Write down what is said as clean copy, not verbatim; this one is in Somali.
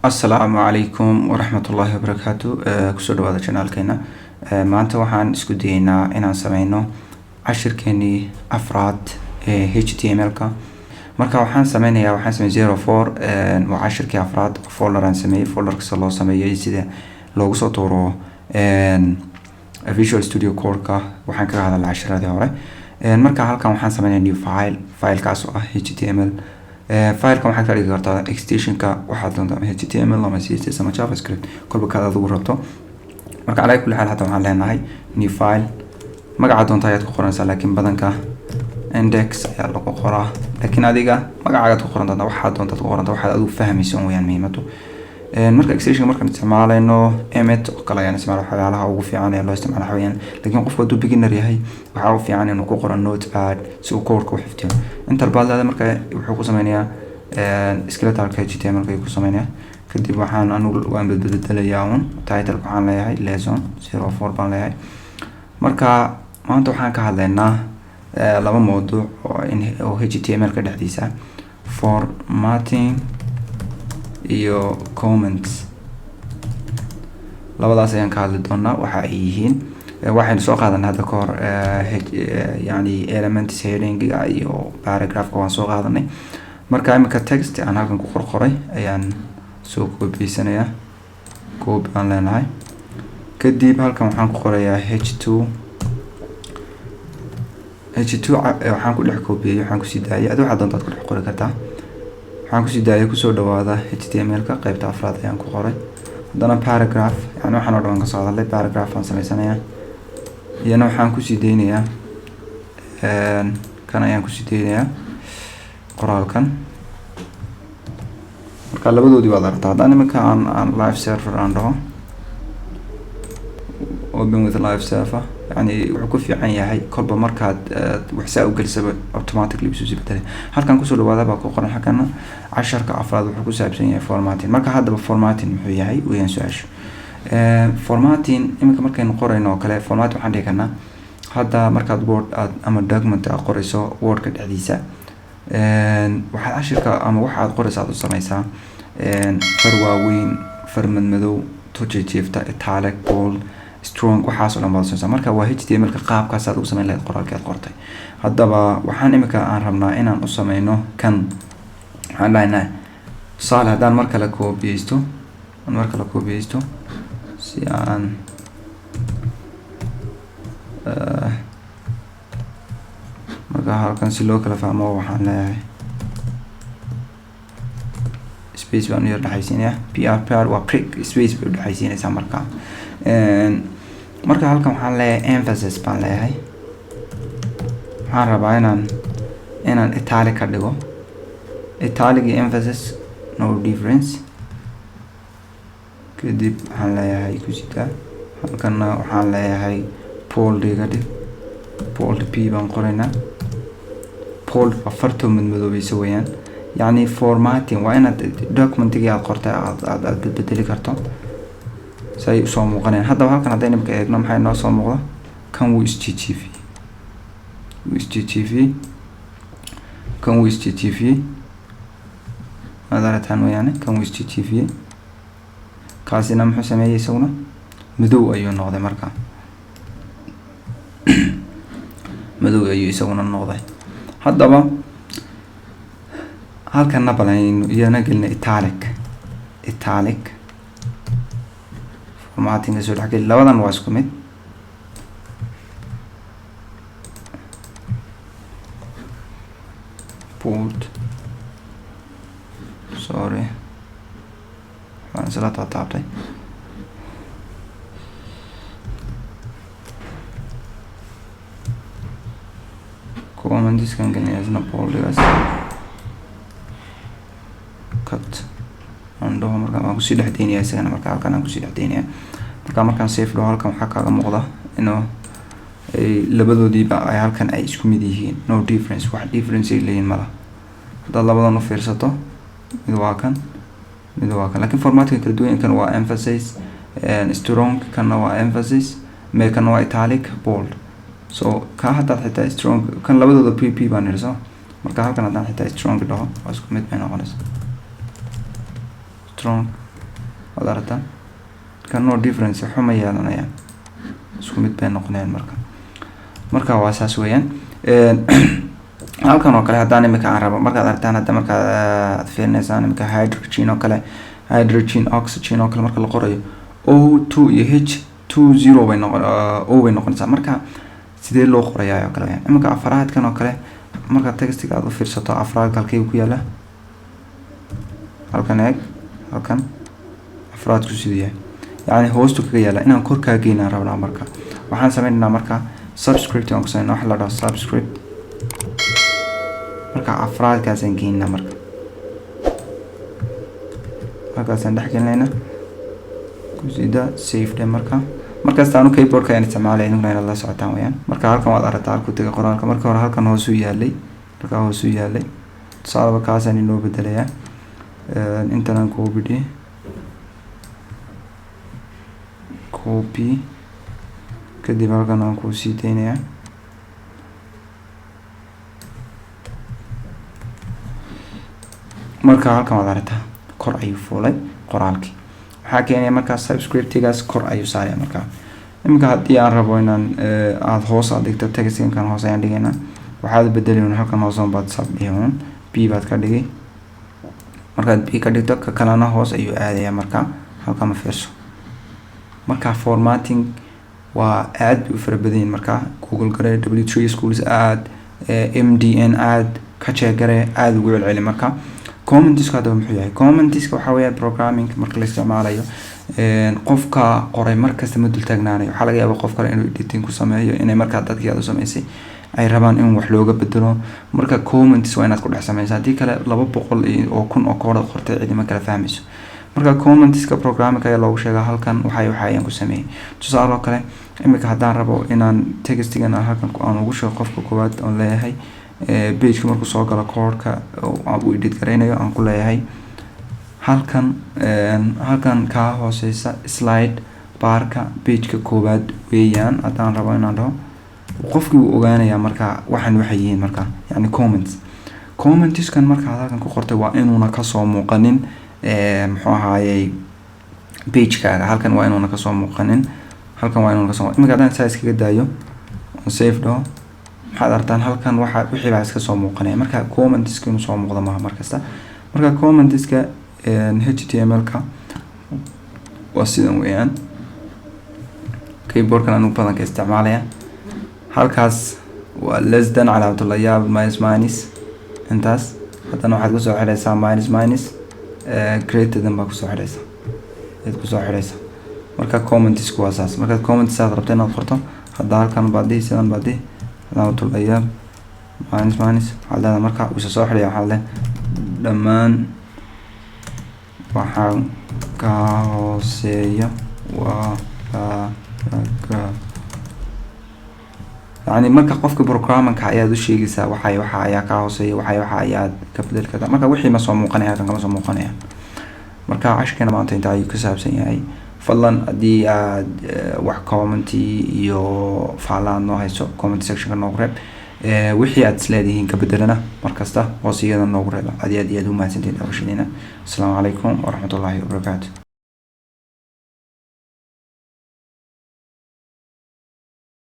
Asalaamu calaykum waraxmatullaahi wabarakaatu. Kusoo dhawaada channelkeena. Maanta waxaan isku dayeynaa inaan sameyno cashirkeenii afraad ee HTML-ka. Marka waxaan sameynayaa, waxaan sameeyey 04, waa cashirkii afraad. Folder aan sameeyey, folder kasta loo sameeyey sida loogu soo tuuro Visual Studio Code-ka waxaan kaga hadalnay cashiradii hore. Marka halkan waxaan sameynaya new file, filekaas oo ah HTML. Filekan waxaad ka dhigi kartaa extensionka waxaad doonto, ama HTML ama CSS ama JavaScript, kolba kaad adigu rabto. Marka calaa kulli xaal hadda waxaan leenahay new file, magaca doonta ayaad ku qoranaysaa, laakiin badanka index ayaa lagu qoraa, laakiin adiga magacaagaad ku qoran doontaa, waxaad doontaad ku qoran doontaa, waxaad adigu fahmayso un weyaan muhiimadu. Marka extension markaan isticmaalayno, Emmet oo kale ayaan isticmaala, waxyaalaha ugu fiican ee loo isticmaalo waxa weeyaan. Laakiin qofku hadduu beginner yahay, waxaa u fiican inuu ku qoro Notepad si uu code-ka u xifdiyo. Enter baad leedahay. Marka wuxuu ku sameynayaa skeletalka HTML ayuu ku sameynayaa. Kadib waxaan anigu waan bedbedelayaa un title, waxaan leeyahay lesson 04 baan leeyahay. Marka maanta waxaan ka hadlaynaa laba mawduuc oo HTML ka dhexdiisa, formatting iyo comments. Labadaas ayaan ka hadli doonaa waxa ay yihiin. Waxaynu soo qaadanay hadda ka hor yani elements, headingiga iyo paragraphka waan soo qaadanay. Marka imika text aan halkan ku qorqoray ayaan soo koobiyeysanaya, copy baan leenahay. Kadib halkan waxaan ku qorayaa h2, h2 waxaan ku dhex koobiyey, waxaan kusii daayay, adi waxaad doontaad ku dhex qori kartaa. Waxaan kusii daayay "Kusoo dhawaada HTML-ka qeybta afraad" ayaan ku qoray. Haddana paragraph, yani waxaan oo dhan kasoo hadalay, paragraph baan sameysanayaa. Iyana waxaan kusii daynayaa kan ayaan kusii daynayaa qoraalkan. Marka labadoodii waad aragtaa. Haddaan iminka aan live server aan dhaho, open with live server, yani wuxuu ku fiican yahay kolba markaad wax saa u gelisaba automatically isu sii bedelay. Halkan "Kusoo dhawaada" baa ku qoran. Halkana casharka afraad wuxuu ku saabsan yahay formatting. Marka haddaba formatting muxuu yahay weeyaan su-aashu. Formatting iminka markaynu qorayno oo kale, formatting waxaan dhihi karnaa hadda markaad Word aad ama document aad qorayso Wordka dhexdiisa, waxaad cashirka ama waxa aad qoraysa aad u sameysaa far waaweyn, far madmadow, tujijiifta, italic, bold, strong, waxaas oo dhan baad sameysaa. Marka waa HTML-ka qaabkaas aad ugu sameyn lahayd qoraalkii aad qortay. Haddaba waxaan imika aan rabnaa inaan u sameyno kan. Waxaan dhahaynaa, tusaale, haddaan mar kale koobiyeysto, aan mar kale koobiyeysto si aan marka halkan si loo kala fahmo, waxaan leeyahay space baan u yar dhexaysiinaya. p r p r waa break, space bay udhexaysiinaysaa. Marka halkan waxaan leeyahay emphasis baan leeyahay. Waxaan rabaa inaan italic ka dhigo. Italic iyo emphasis, no difference. Kadib waxaan leeyahay kusitaa. Halkanna waxaan leeyahay bold iga dhig, bold p baan qoraynaa. Bold waa fartoo madmadoobeysa weeyaan. Yacni formatting waa inaad documentigii aad qortay aad bedbedeli karto si ay usoo muuqanayaan. Haddaba halkan haddaynu imika eegno, maxay noo soo muuqda? Kan wuu isjijiifiyey, wuu isjijiifiyey, kan wuu isjijiifiyey, waad aragtaan weeyaane. Kan wuu isjijiifiyey, kaasina muxuu sameeyey? Isaguna madow ayuu noqday. Marka madow ayuu isaguna noqday. Haddaba halkana bal aynu iyana gelina italic, italic formattinga soo dhexgeli. Labadan waa isku mid. Bold, sorry, waan isla taataabtay. Commentskan gelinaya isna boldigaas cut aan dhaho. Marka waan kusii dhex daynaya isagana. Marka halkan aan kusii dhex daynaya. Marka markaan save dhaho, halkan waxaa kaaga muuqda inuu ay labadoodiiba ay halkan ay isku mid yihiin. No difference, wax difference ay leeyihin mala haddaad labadan u fiirsato. Mid waa kan, mid waa kan, lakin formatka kala duwan. Kan waa emphasis strong, kanna waa emphasis me, kanna waa italic, bold. So ka haddaad xitaa strong kan, labadooda p p baan nidhi. So marka halkan haddaan xitaa strong dhaho, waa isku mid bay noqonaysa. Strong Waad aragtaa, marka no difference, waxba ma yeelanayaan, isku mid bay noqonayaan. Marka waa saas weeyaan. Halkan oo kale haddaan imika aan rabo, markaad aragtaan hadda, markaad aad fiirinaysaan imika hydrogen oo kale, hydrogen, oxygen oo kale, marka la qorayo O two iyo H two zero bay noqon, O bay noqonaysaa. Marka sidee loo qorayaa oo kale weyaan. Iminka afaraadkan oo kale, marka textiga aad u fiirsato, afraadka halkay ku yaala? Halkan eeg, halkan afraadku siduu yahay, yacni hoostu kaga yaala. Inaan kor kaa geynaan rabnaa. Marka waxaan sameynaynaa, marka subscript aan ku sameynaa, waxa la dhaho subscript. Marka afraadkaasaan geynaa, marka halkaasaan dhex gelinaynaa, kusida save dhe. Marka markasta anu keyboardka ayaan isticmaalaya, idinkuna inaad la socotaan weyaan. Marka halkan waad aragtaa halkuu tegay qoraalka. Marka hore halkan hoosuu yaalay, halkaa hoosuu yaalay. Tusaalaba kaasaan inoo bedelayaa. Intanaan copy, kadib halkan aan kuu sii daynayaa. Marka halkan waad aragtaa, kor ayuu fuulay qoraalkii. Waxaa keenaya markaa subscriptigaas kor ayuu saaraya. Markaa iminka haddii aan rabo inaan aada hoos aad dhigto textinkan, hoos ayaan dhigaynaa. Waxaad bedeli un halkan hoos baad sub dhihi un, b baad ka dhigi. Markaad b ka dhigto, ka kalena hoos ayuu aadaya. Marka halkan ma fiirso. Marka formatting waa aad bay u fara badan yihin. Marka Google gare W3 Schools, aad MDN aad ka check gare, aada ugu celceli. Marka commentiska haddaba muxuu yahay? Commentiska waxaa weeyaan programming marka la isticmaalayo, qofka qoray markasta ma dul taagnaanayo. Waxaa laga yaabaa qof kale inuu editing ku sameeyo, inay markaa dadkii aad u sameysay ay rabaan in wax looga bedelo. Marka comments waa inaad ku dhex sameysa, haddii kale 200 oo kun oo koodhad qortay cidima kala fahmayso. Marka commentiska programming ayaa loogu sheegaa halkan waxa ayaan ku sameeyey. Tusaale oo kale, imika haddaan rabo inaan textigan halkan aan ugu sheego qofka koowaad, oon leeyahay pageka markuu soo galo koodhka uu edit gareynayo, aan ku leeyahay halkan kaa hooseysa slide barka pageka koowaad weeyaan, haddaan rabo inaan dhaho, qofkii wuu ogaanayaa marka waxan waxay yihiin. Marka yani commentskan markaad halkan ku qortay waa inuuna kasoo muuqanin, muxuu ahaayey, pagekaaga. Halkan waa inuuna kasoo muuqanin, halkan waa inuuna kasoo. Iminka haddaan saa iskaga daayo, save dhaho, maxaad aragtaan? Halkan waxa wixii baa iska soo muuqanaya. Marka commentiska inuu soo muuqdo maaha markasta. Marka commentiska HTML-ka waa sidan weeyaan. Keyboardkan anigu badanka isticmaalaya. Halkaas waa less than, calaamatullah yaab, minus minus intaas. Haddana waxaad kusoo xidhaysaa minus minus, greater than baa kusoo xidhaysaa, ayaad kusoo xidhaysaa. Marka commentisku waa saas. Markaad comments aad rabto inaad qorto, hadda halkan baad dhihi, sidan baad dhihi, calaamatullah yaab, minus minus, waxaad leedahay, marka uu soo xidhaya, waxaad leedahay dhammaan waxaa ka hooseeya waa paragraph. Yani marka qofka programmerka ayaad u sheegaysaa waxa ayaa kaa hooseeya, waxa ayaad ka bedeli kartaa. Marka wixii ma soo muuqanaya, halkan kama soo muuqanayaan. Marka cashirkeena maanta intaa ayuu ku saabsan yahay. Fadlan haddii aad wax comment iyo faalla aad noo hayso, comment sectionka noogu reeb. Wixii aad isleedihiin ka bedelana markasta hoos iyada noogu reeba. Aad iyo aad iyo aad u mahadsantihiin daawashadiina. Asalaamu calaykum waraxmatullaahi wabarakaatu.